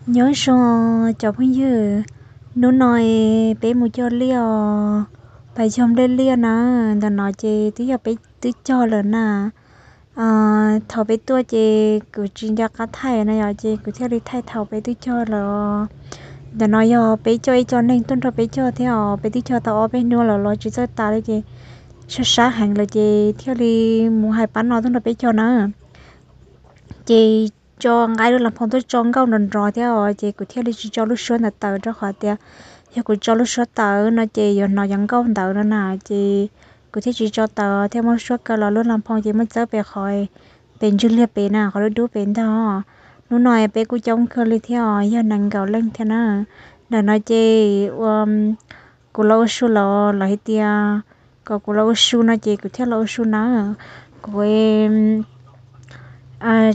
Nyob zoo cov phooj ywg, hnub no peb mus cog liaj os, pas yog nplej liaj na. Ntawm no ces twb yog peb twb cog lawm na. Thaum peb tuaj ces kuv tsis nco qab thaij no yom, ces kuv thiaj li thaij thaum peb twb cog lawm. Ntawm no yog peb coj ib co neeg tuaj nrog peb cog thiab os, peb twb cog tau ob peb hnub lawm los tsis txawj tas li ces sab sab heev lawm ces thiaj li mus hais pab no tuaj nrog peb cog na. Ces tso nqa lub las phoo tuaj tso nkauj nrov nrov thiab os, ces kuv thiaj li tsis tso lub suab ntawd tawm rau qhov tias yog kuv tso lub suab tawm no ces yuav hnov cov nkauj ntawd no na, ces kuv thiaj tsis tso tawm thiab muab suab kaw los lub las phoo ces muab txawb pem qhov pem ntswg liag pem na, qhov dub dub pem ntag. Hnub no peb kuj coob kawg li thiab os, yog nees nkaum leej thiab na. Ntawm no ces ua kuv los ua su los lawv hais tias kom kuv los ua su no ces kuv thiaj los ua su na. Kuv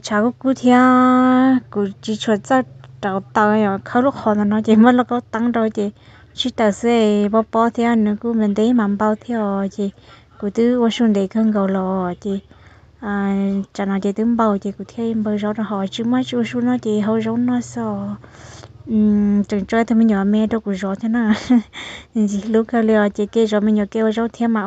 tshav kub kub thiab kuv tsis tshua txawj rauv taws, khawb lub qhov ntawm no ces muab lauj kaub teeb rau ces tsis tawm xwb, pob pob thiab nws kuj ntev mas npau thiab os, ces kuv twb ua su ntev kawg nkaus los ces tsam no ces twb npau ces kuv thiaj npawg zaub rau hauv, tsis muaj tsis ua su no ces hau zaub noj xwb os. Tseem tso tus me nyuam me rau kuv zov thiab na, ntxim hlub kawg li os, ces kev zov me nyuam kev ua zaub thiab mas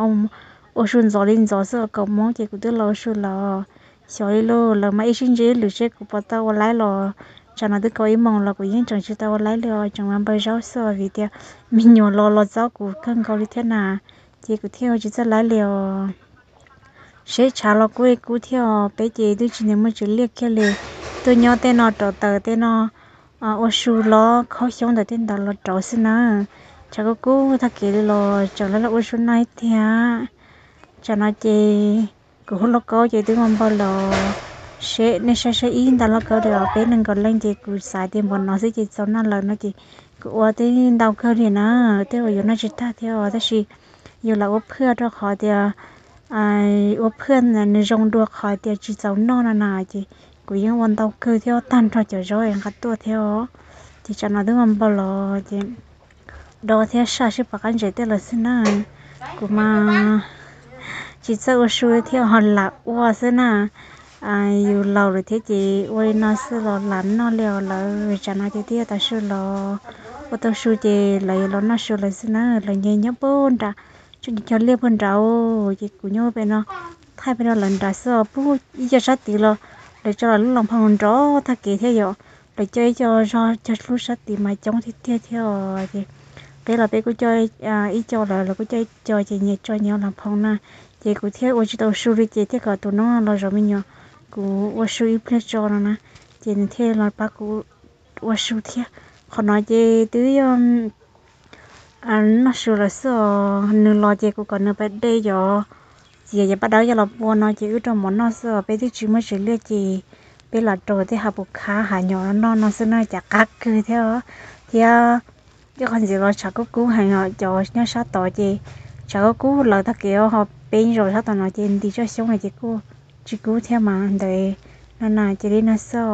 ua su ntxov li ntxov xwb os, kaum moos ces kuv twb los ua su lawm. Xyov li lauj, lawv mas ib sij ntsia ib lwm seb kuv puas tau ua laib los, tsam no twb kaum ib moos los kuv yeej tseem tsis tau ua laib li os, tseem mas npawg zaub xwb os, vim tias me nyuam los los txob kuv kawg nkaus li thiab na, ces kuv thiaj ua tsis txawj laib li os. Seb tshav los kub li kub thiab os, peb ces twb tsis ntev muaj tsev liaj kiag li, tuaj nyob tej no rauv taws tej no, ua su los khaub xyoob ntawm tej ntawd los rauv xwb na. Tshav kub kub tag kev li los tseem los ua su noj ib tiag. Tsam no ces kuv hu lauj kaub ces twb ua npau los, seb nej saib saib ib nta lauj kaub li os, peb nees nkaum leej ces kuv xav tias npaum no xwb ces txaus noj lawm no ces kuv ua twb ntau kawg li na, tej uas yuav noj tsis tag thiab os, tab sis yus lam ua phaj rau qhov tias ua phaj nws zoo dua qhov tias tsis txaus noj no na, ces kuv yeej ua ntau kawg thiab tag nrho cov zaub es nqa tuaj thiab os. Ces tsam no twb ua npau los ces do thiab saj sib pom qab ntses tej lawm xwb na. Kuv mas tsis txawj ua su thiab ho lam ua xwb na. Yus laus lawm thiab ces ua li no xwb los lam noj li os lawm. Tsam no ces twb yog tav su los ua tau su ces lawv yuav los noj su lawm xwb na. Lawv nyob nyob puag nram, tsuas cog liaj puag nrad, ces kuv nyob pem no thaij pem no lawv nrad xwb os. Puag ib co sab tid los lawv tso lawv lub las phoo nrov tag kev thiab yom. Lawv coj ib co zog cog lub sab tid mas coob tiag tiag thiab os. Ces peb los peb kuj coj ib co lawm, lawv kuj coj ib co ces nyias tso nyias las phoo na. Ces kuv thiaj ua tsis tau su li ces thiaj kom tus no los zov me nyuam, kuv ua su ib pliag tso no na, ces nws thiaj los pab kuv ua su thiab. Qhov no ces twb yog noj su lawm xwb os. Nws los ces kuv kom nws pab de cov txiav cov paj dawb coj los pua no ces wb rau mov noj xwb os. Peb twb tsis muaj tsev liaj ces peb lam rau tej hav pum khab hav nyob noj no xwb na, cas qab kawg thiab. Thiab ib qho ntxiv los tshav kub kub heev os, cov nyob sab tod ces tshav kub kub lawm tag kev ho peb zaum sab tom no ces nti tsob xyoob no ces kuj tsis kub thiab mas ntawd no na, ces li no xwb.